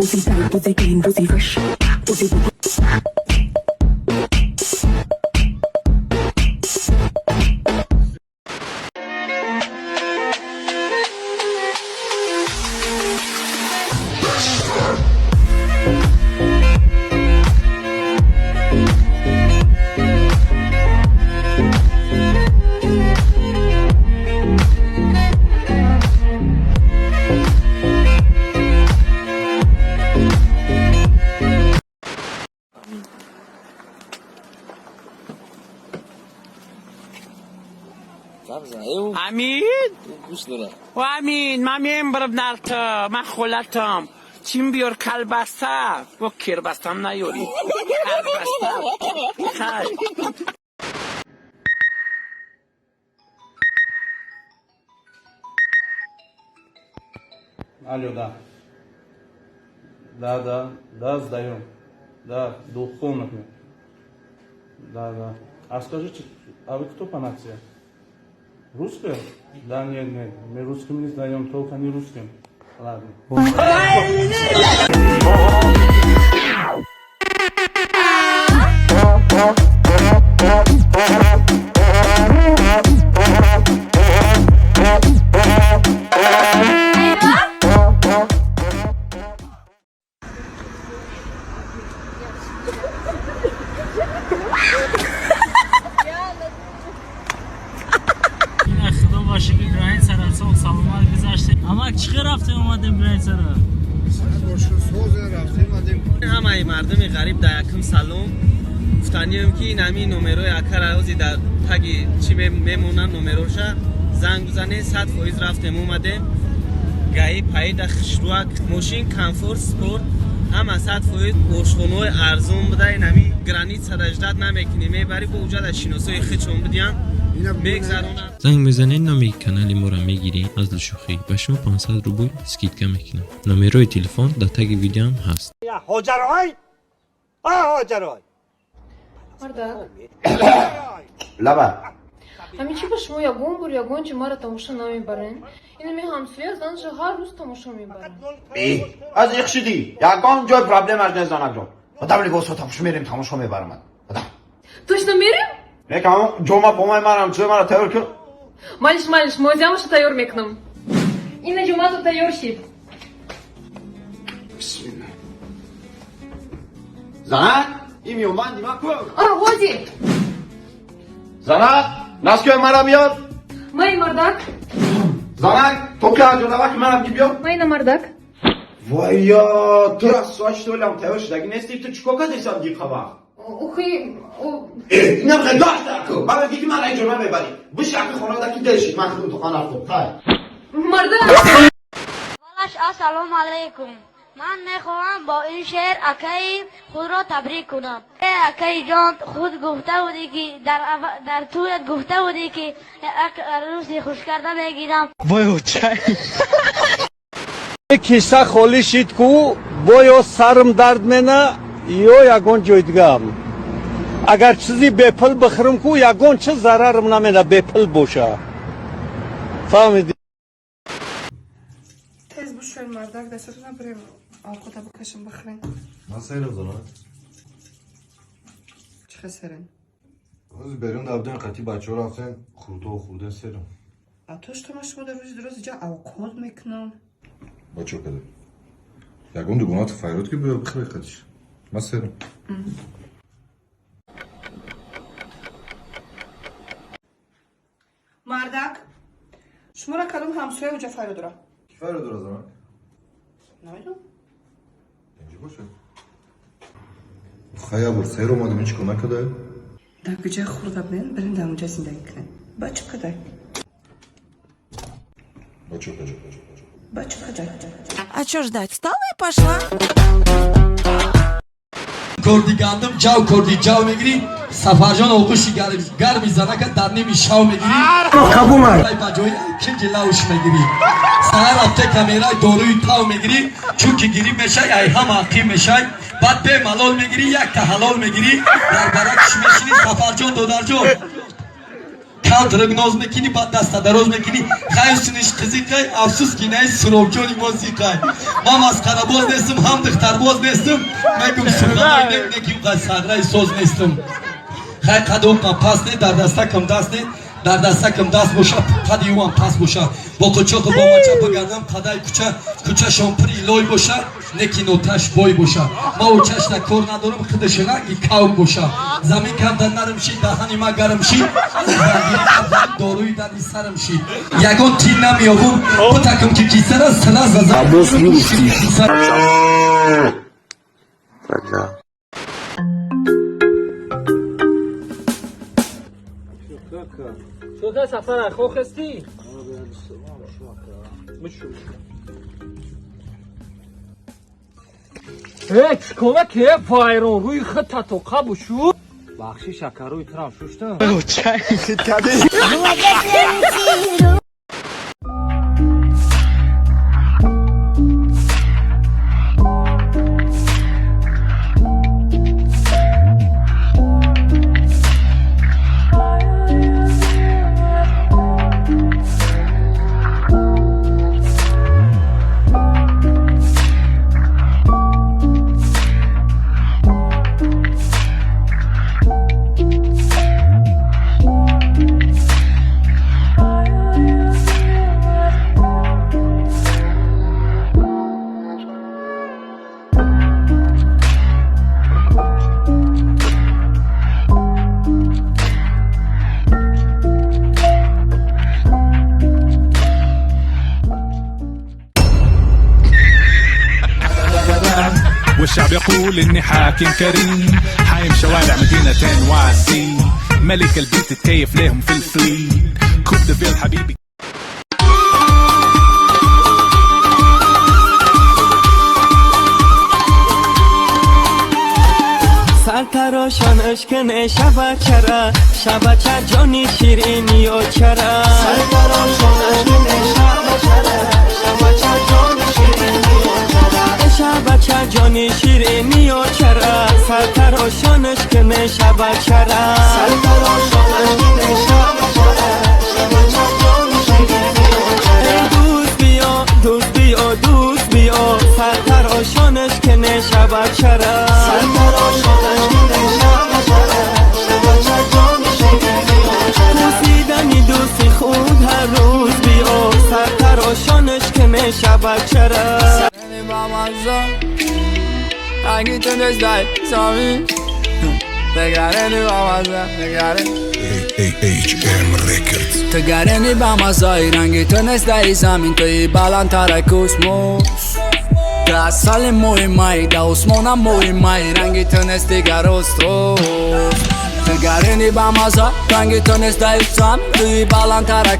Pussy tight, pussy clean, pussy fresh. Pussy. امین و امین من میبرم نرتا من خولتم چیم بیار کلبسته و کربستم نیوری کلبسته خی. Алло, да. Да, да, да, сдаем. Да, двухкомнатный. Да, да. А скажите, а вы кто по нации? Русская? Да, нет, нет. Мы русским не сдаем, только не русским. Ладно. Худо боше ки граница ра соғ саломат гузаштем. Амак, чӣ хел рафтем омадем граница ра? Ҳамаи мардуми ғариб дар якум салом гуфтанием, ки ин ҳамин номерои акара ози дар таги чӣ мемонанд, номероша занг бизанед, 100% рафтем омадем. Гаи паида хушруак, мошин комфорт, спорт, ҳама 100%, ошхонаҳои арзон буда. Ин ҳамин граница да ждать намекунӣ, мебарӣ бо уҷада шиносои хичон будиян, мегзаронанд. Занг мезанед, номи канали моро мегирӣ, аз шӯхӣ ба шумо 500 рубл скидка мекунам. Номерои телефон дар таги видеоам ҳаст. ҳоҷарой, а ҳоҷарой. Мардак, Лаба. ҳамин чӣ ба шумо ягон бор ягон ҷо маро тамошо намебарен? Инами ҳамсоя занша ҳар рӯз тамошо мебарам. Э, аз их шидӣ. Ягон ҷой проблемаш нест, занакҷон. Одам либосо тамошо мерем, тамошо мебарамад. Одам. Точно мерем? Некам ҷома помай манам, чӯй мара тайёр кун. Малиш, малиш, мозиамаша тайёр мекунам. Ина ҷумъату тайёр шид. Бисмилла. Занак, ин миёнбанди ман ку? А, ҳози! Занак, носки ои мара биёр. Май, мардак. Занак, токи аҷонаваки манам ки биёр. Майна, мардак. Вайя, ту расоа шитолам тайёр шудаги нести, ту чикор кардесам диқа вақт? Ухи. Э, инам хел даку. Ман мегӣ ки ман инҷо намебарӣ. Биши аки хона даки дешид, ман худам тоқан рафтам. Хай. Мардак! Аввалаш, ассалому алайкум. Ман мехоҳам бо ин шеър акаи худро табрик кунам. Э, акаи ҷон, худ гуфта будӣ, ки дар тӯят гуфта будӣ, ки як арӯси хушкарда мегирам. Киса холӣ шид ку, боё сарм дард мена ё ягон ҷой дигаам. Агар чизи бепул бихӯрам ку, ягон чиз зарарам намена, бепул боша, фаҳмидӣ? Тез бушӯен, мардак, дастатона бирем, овқота бикашем, бихӯрем. Ман серам, занак. Чӣ хел серен? Ҳозир берун давдем, қати бачаҳо рафтем, хурдо хурдем, серам. А то что ма шумо дар рӯзи дуроз иҷа авқот мекунам? Бачо када. Ягон дугоната файрод ки биё бихӯре қатиш. Ман серам. Мардак, шуморо кадом ҳамсоя уҷа файро дора? Ки файрод дора, занак? Намедонам. Инҷа боша. Хай, як бор сер омадем, ҳеч кор накарда? Дар куҷа хӯрда будем, бирем дар онҷа зиндагӣ кунем. Ба чӣ кадай? Бачо каҷа. Ба чӣ кадай? А чё ждать? Встала и пошла. Корди гандум ҷав, корди ҷав мегирӣ, Сафарҷон, оғӯши гарми занака дар ними шав мегирӣ, ба ҷои кинҷи лавш мегирӣ, саҳар аптека мерай, доруи тав мегирӣ, чунки гирӣ мешай, ай ҳама ақим мешай, баъд бемалол мегирӣ, якта ҳалол мегирӣ, дар баракш мешинӣ. Сафарҷон, додарҷон. Калтрак ноз мекунӣ, баъд даста дароз мекунӣ. Хай, суниш қизиқай, афсӯс ки наи суробҷони мо зиқай. Ман масхарабоз нестам, ҳам духтарбоз нестам, мегум суханои неким саграи соз нестам. Хай, қадумқа паст не, дар дастакам даст не, дар дастакам даст боша, қади ӯам паст боша. Бо қучоқу бо мача бигардам қадаи куча, кучашон пири лой боша, неки ноташ бой боша. Ма учашна кор надорам, худаш ранги кавк боша. Замин камтар нарм шид, даҳани ма гарм шид, доруи дарди сарам шид. Ягон тин намеёбум, бутакам ки кисара сара заза. Тогда. Шока Сафара, хохести? Э, чикора ке вайрон рӯи худта то қабу шу? Бахши, шакарӯи турам шуштам. والشعب يقول اني حاكم كريم، حايم شوارع مدينة واسي، ملك البيت تكيف ليهم في الفليت كوب ديفيل حبيبي. Сартарошон ишкне шабачара, шабача ҷони ширини очара. Сартарошон ишкне шабачара, шабача ҷони ширини очара, шабача ҷони ширини очара. Сартарошон ишкне шабачара, сартарошон ишкне шабачара, шабача ҷони ширини очара. Дӯст биё, дӯст биё, дӯст биё, сартарошон ишкне шабачара, сартарошон ишкне шабачара, шабача ҷони ширини очара. Пурсидани дӯсти худ ҳар рӯз биё, сартарошон ишкне шабачара. Rangi tu nezdaj sami Tegareni bamaza, tegareni AHM Records. Tegareni bamazai rangi tu nezdaj zamin Туи баландтар космос. Да асали мои май, да осмона мои май. Ранги ту нест дигар рост. Тегарени бамаза, ранги ту нест дар замин. Туи баландтар.